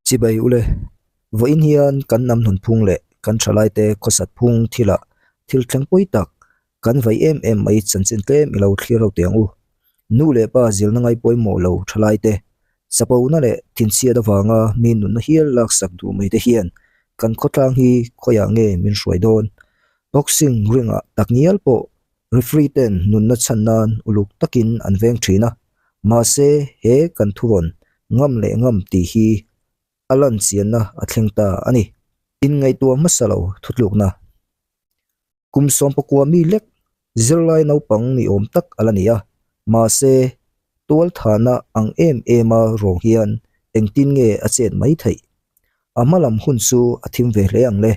Chibai ule, vawiin hian kan hnam hnunphung leh kan thalaite khawsat phung thilah thil thleng pawi tak kan vai em em mai chanchin tlem i lo thlir ho teh ang u. Nu leh pa zilna ngai pawimawh lo thalaite chapona leh thinchhiat avanga mi nunna hial laksak duh mai te hian kan khawtlang hi khawiah nge min hruai dawn? Boxing ringah takngial pawh Referee ten nunna chhan nan uluk takin an veng thin a, mahse he kan thurawn ngam leh ngam tih hi a lan chianna a thleng ta a ni. Inngaihtuah hmasa lo thutlukna. Kum sawmpakua mi lek zirlai naupang ni awm tak a la ni a, mahse tualthahna ang em em a rawng hian engtin nge a chet mai theih? A hma lam hun chu a thim ve hle ang le.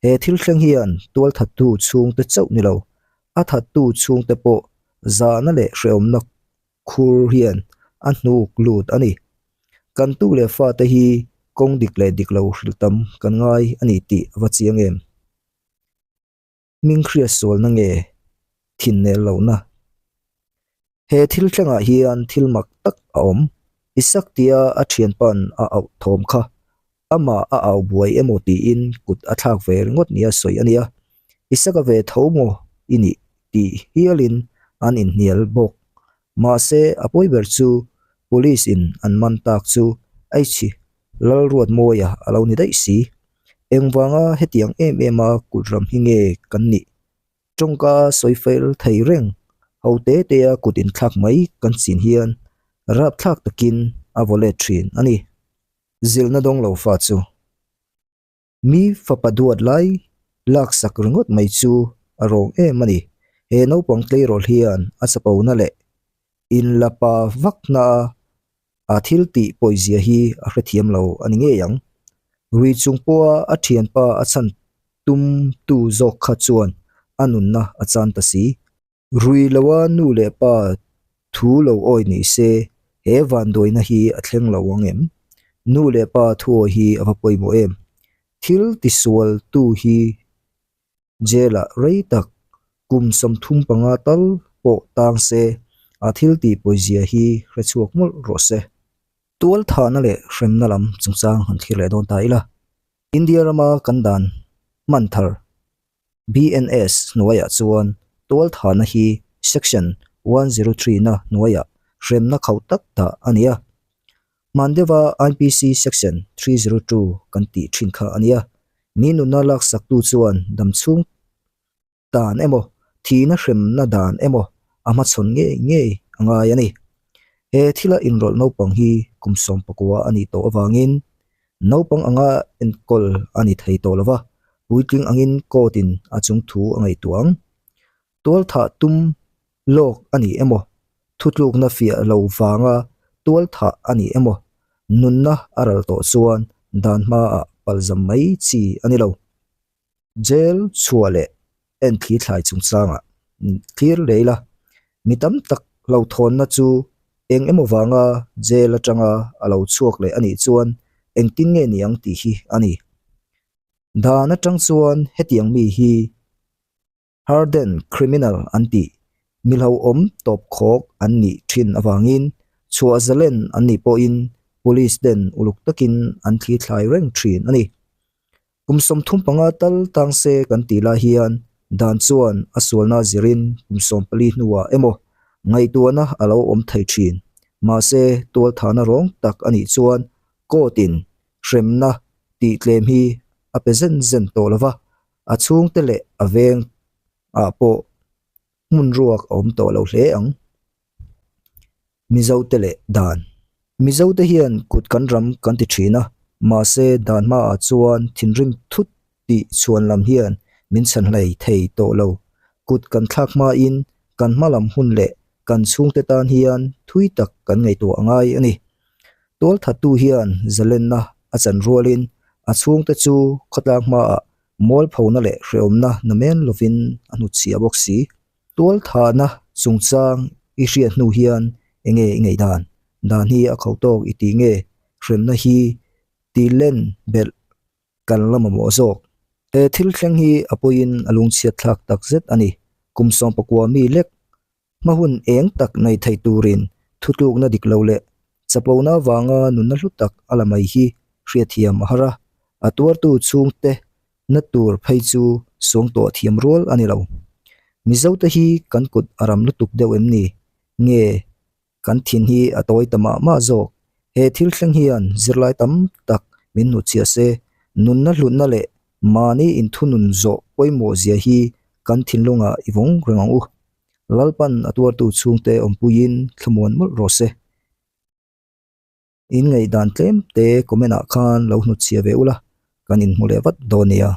He thil thleng hian tualthattu chhungte chauh ni lo, a thattu chhungte pawh zahna leh hrehawmna khur hian a hnuk lut a ni. Kan tu leh fate hi kawng dik leh dik lo hrilh tam kan ngai a ni tih a va chiang em? Hming hriat sualna nge thin nel lohna? He thil thlengah hian thil mak tak a awm. Isak tia a thianpa'n a auh thawm kha amah a au buai emaw tiin kut a thlak ve ringawt nia sawi a nia. Isaka ve tho maw i nih tih hialin an inhnial bawk. Mahse a pawi ber chu Police in an man tak chu Aichi Lalruatmawia a lo ni daih si. Engvanga hetiang em em a kut ram hi nge kan nih? Tawngka sawi fel thei reng ho te te a kut inthlak mai kan chin hian rapthlak takin a vaw let thin a ni. Zilhna dawng lo fa chu mi fapa duat lai laksak ringawt mai chu a rawng em a ni. He naupang tleirawl hian a chapona leh inlapa vakna a A thil tih pawizia hi a hrethiam lo a ni ngei ang. Rui chung pawha a thianpa a chhan tum tu zawk kha chuan a nunna a chan ta si. Rui loa nu leh pa thu lo awi ni se he vanduaina hi a thleng lo ang em? Nu leh pa thu awi hi a va pawimawh em? Thil tisual tu hi Jail-ah rei tak kum 35 tal pawh tang se, a thil tih pawizia hi hre chhuak mawlh rawh se. Tual thahna leh hremna lam chungchang han thlir leh dawn ta ila, India rama kan dan hman thar BNS hnuaiah chuan tual thahna hi Section 103 na hnuaiah hremna khauh tak dah a ni a. Hman deuha IPC Section 302 kan tih thin kha a nia. Mi nunna laksaktu chuan damchhung dan emaw, thihna hremna dan emaw a hmachhawn ngei ngei a ngai a ni. He thila inrawlh naupang hi kum 19 a nih tawh avangin naupang anga enkawl a ni thei tawh lova, puitling angin court in a chungthu a ngaihtuah ang. Tualthah tum lawk a ni emaw, thutlukna fiah lo vanga tual thah a ni emaw, nunna a ral tawh chuan dan hmaah palzam mai chi a ni lo. Jail chhuah leh enthli thlai chungchangah thlir leh ila, mi tam tak hlauhthawnna chu eng emaw vanga jail atanga a lo chhuak leh a nih chuan engtin nge ni ang tih hi a ni. Dan atang chuan hetiang mi hi Hardened criminal an tih, mi hlauhawm tawpkhawk an nih thin avangin chhuah zalen an nih pawhin police ten uluk takin an thli thlai reng thin a ni. Kum 35 tal tang se kan tih lai hian dan chuan a sualna zirin kum 14 hnuah emaw ngaihtuahna a lo awm thei thin. Mahse, tualthahna rawng tak a nih chuan court in hremna tih tlem hi a pe zen zen tawh lova, A chhungte leh a veng ah pawh hmun ruak a awm tawh lo hle ang. Mizo te leh dan. Mizo te hian kut kan ram kan ti thin a, mahse dan hmaah chuan thinrim thut tih chhuan lam hian min chhan hlei thei tawh lo. Kut kan thlak hmain kan hma lam hun leh kan chhungte tan hian thui tak kan ngaihtuah a ngai a ni. Tualthattu hian zalenna a chan rualin a chhungte chu khawtlang hmaah mualphona leh hrehawmna namen lovin a hnutchhiah bawk si. Tualthahna chungchang i hriat hnu hian enge i ngaihdan? Dan hi a khauh tawk i tih nge hremna hi ti len belh kan la mamawh zawk? He thil thleng hi a pawiin a lungchhiat thlak takzet a ni. Kum 19 mi lek Hma hun eng tak nei thei turin thutlukna dik lo leh chapona vanga nunna hlu tak a la mai hi hriatthiam a har a, a tuartu chhungte na tur phei chu suangtuah thiam rual a ni lo. Mizote hi kan kut a ram lutuk deuh em ni? Nge kan thin hi a tawi ta mah mah zawk? He thil thleng hian zirlai tam tak min hnutchhiah se, nunna hlutna leh mahni inthunun zawh pawimawh zia hi kan thinlungah i vawng reng ang u. Lalpan a tuartu chhungte awmpuiin thlamuan mawlh rawh se. In ngaihdan tlem te comment ah khan lo hnutchhiah ve ula, kan inhmu leh vat dawn nia.